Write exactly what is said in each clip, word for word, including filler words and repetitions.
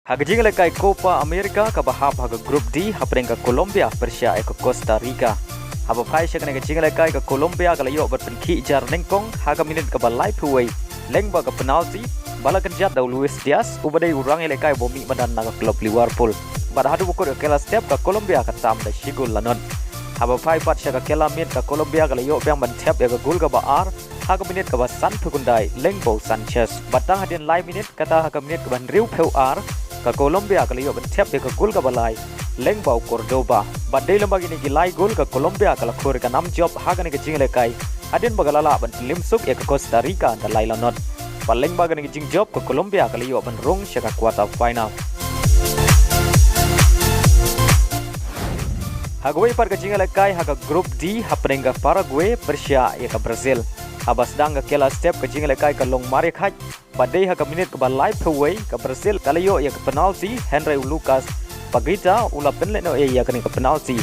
Ha ka jingïalehkai Copa America kaba hap ha ka Group D hapdeng ka Colombia pyrshah ïa ka Costa Rica. Haba phai sha kane ka jingïalehkai ka Colombia ka la ïoh ban pynkhih jar nyngkong ha ka minit kaba laiphew wei lyngba ka penalty ba la kynjat da u Luis Diaz uba dei u rangïalehkai ba mih madan na ka klub Liverpool. Bad haduh ba kut ka kylla step ka Colombia ka tam da shi gol lanot. Haba phai pat sha ka kylla miet ka Colombia ka la ïoh biang ban thep ïa ka gol kaba ar ha ka minit kaba sanphew khyndai lyngba u Sanchez. Bad tang hadien lai minit kata ha ka minit kaba hynriewphew ar ka Colombia ka la ïoh ban thep ïa ka gol kaba lai lyngba u Cordoba. Bad dei lyngba kine ki lai gol ka Colombia ka la khur ïa ka nam jop ha kane ka jingïalehkai hadien ba ka la lah ban pynlip suk ïa ka Costa Rica da lai lanot. Bad lyngba kane ka jingjop ka Colombia ka la ïoh ban rung sha ka quarter final. Ha kawei pat ka jingïalehkai ha ka Group D hapdeng ka Paraguay pyrshah ïa ka Brazil. Haba sdang ka kylla step ka jingïalehkai ka long markhait. Bad dei ha ka minit kaba laiphew wei ka Brazil ka la ïoh ïa ka penalty hynrei u Lucas Paqueta u la pynleit noh ïa kane ka penalty.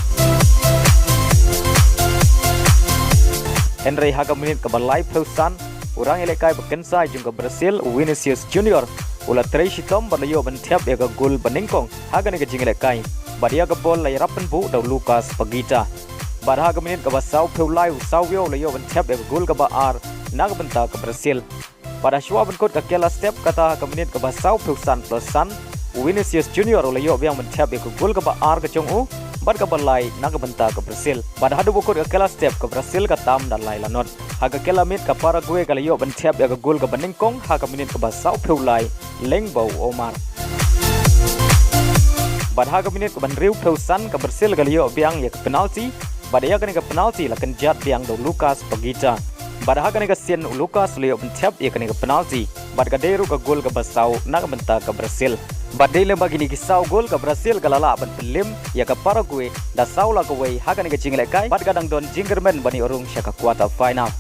Hynrei ha ka minit kaba laiphew san u rangïalehkai ba kynsai jong ka Brazil u Vinicius Junior u la trei shitom bad la ïoh ban thep ïa ka gol ba nyngkong ha kane ka jingïalehkai. Bad ïa ka bol la ïarap pynbuh da u Lucas Paqueta. Bad ha ka minit kaba sawphew lai u Savio u la ïoh ban thep ïa ka gol kaba ar na ka bynta ka Brazil. Bad ha shuwa ban kut ka kylla step kata ha ka minit kaba sawphew san plus san u Vinicius Junior u la ïoh biang ban thep ïa ka gol kaba ar ka jong u bad kaba lai na ka bynta ka Brazil. Bad haduh ba kut ka kylla step ka Brazil ka tam da lai lanot. Ha ka kylla miet ka Paraguay ka la ïoh ban thep ïa ka gol kaba nyngkong ha ka minit kaba sawphew lai lyngba u Omar. Bad ha ka minit kaba hynriewphew san ka Brazil ka la ïoh biang ïa ka penalty. Bad ïa kane ka penalty la kynjat biang da u Lucas Paqueta. Bad ha kane ka sien u Lucas u la ïoh ban thep ïa kane ka penalty. Bad ka dei ruh ka gol kaba saw na ka bynta ka Brazil. Bad dei lyngba kine ki saw gol ka Brazil ka la lah ban pynlip ïa ka Paraguay da saw la kawei ha kane ka jingïalehkai bad ka dang don jingkyrmen ban ïoh rung sha ka quarter final.